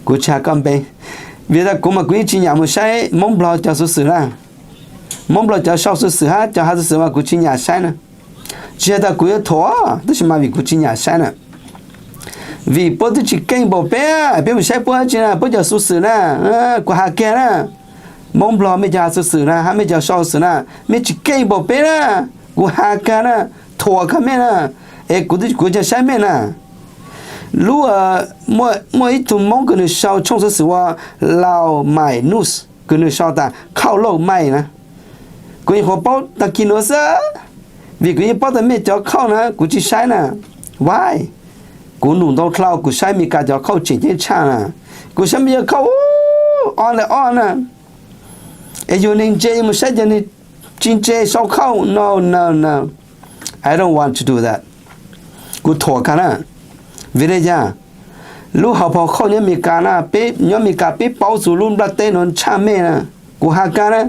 Kuv tsis has koj npe, vim tas kuv mas kuv yeej tsis nyam mus saib Hmoob Nplog cov xuv xwm na. Hmoob Nplog cov sau xuv xwm hab cov has xuv xwm mas kuv tsis nyam saib na. Tsis has tas kuv yuav thuam, tab sis mas vim kuv tsis nyam saib na. Vim puab twb tsis keej npaum peb, peb mus saib puab dab tsi na, puab cov xuv xwm na, kuv has kiag na. Hmoob Nplog mej cov has xuv xwm na hab mej cov sau xuv xwm na, mej tsis keej npaum peb na. Kuv has kiag na, thuam kiag mej na, es kuv, kuv cov saib mej na. Lub, muaj ib tug Hmoob kws nws sau tshooj xuv xwm ua Lao Mai News kws nws sau tas khauj lauj maij na. Kuv nyuam qhuav paub tag kis nuav xwb, vim kuv yeej paub tas mej cov khauj na kuv tsis saib na. Why? Kuv num ntau dlhau kuv saib Amelikas cov khauj tseem ceeb tshaj na. Kuv saib mej cov khauj, ob ntawm ob na. Es yug neeg ntse yuav mus saib cov neeg tsis ntse sau khauj, no, no, no. I don't want to do that. Kuv thuam kiag na. Vim li cas? Lub hauv paus khauj nyob Amelikas na, peb nyob Amelikas peb paub txug lub nplaj teb nuav tshaj mej na. Kuv has kiag na,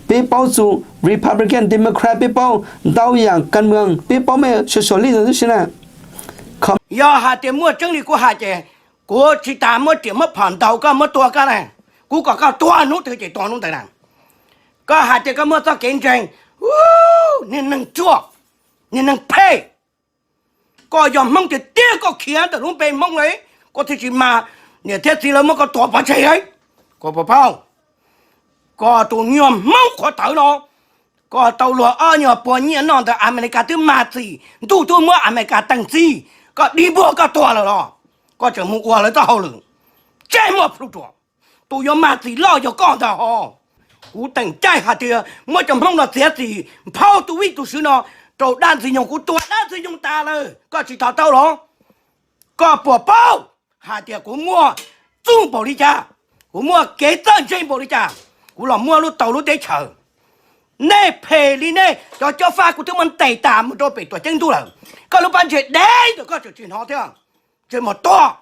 peb paub txug Republican, Democrat, peb paub ntau yaam kas moos, peb paub mej socialist tib si na. Yog has tias muaj tseeb li kuv has ces kuv tsis tas muab riam muab phom ntaus koj muab tua koj na. Kuv kom koj tuag hnub twg ces tuag hnub ntawd na. Koj has tias koj muaj txoj kev ntseeg, niag neeg ruam, niag neeg phem. Koj yog Hmoob tiag tiag koj khiav ntawm lub npe Hmoob li, koj thiaj tsis mas niam thiab txiv lawv muab koj tua pov tseg. Koj puas paub, koj tus nyuag Hmoob qhuav tawv no, koj tau luag ob nyuag puas nyiaj noj ntawm Amelikas twb mag txim, ntuj twb muab Amelikas teeg txig, koj dig npuag koj tuag lawm los koj tseem mus ua lawv txoj hauj lwm. Tseb muaj plhu ruam, tus yuav mag txim loj yog koj ntag hos. Kuv teem caij hais tias muab cov Hmoob no txiav txim, nphau tus vij tus sw no rau dab ntxwg nyoog, kuv tua dab ntxwg nyoog tas lawm koj tsis to taub los? Koj puas paub hais tias kuv muaj txuj npaum li cas, kuv muaj kev txawj ntse npaum li cas, kuv los muaj lub tau lub teb chaws? Nej phem li nej cov cob fab kuv twb muab ntes tas mus rau pem tuam ceeb ntuj lawm, koj lub pob ntseg dev ntawm koj tseem tsis hnov thiab, tseem mus tua.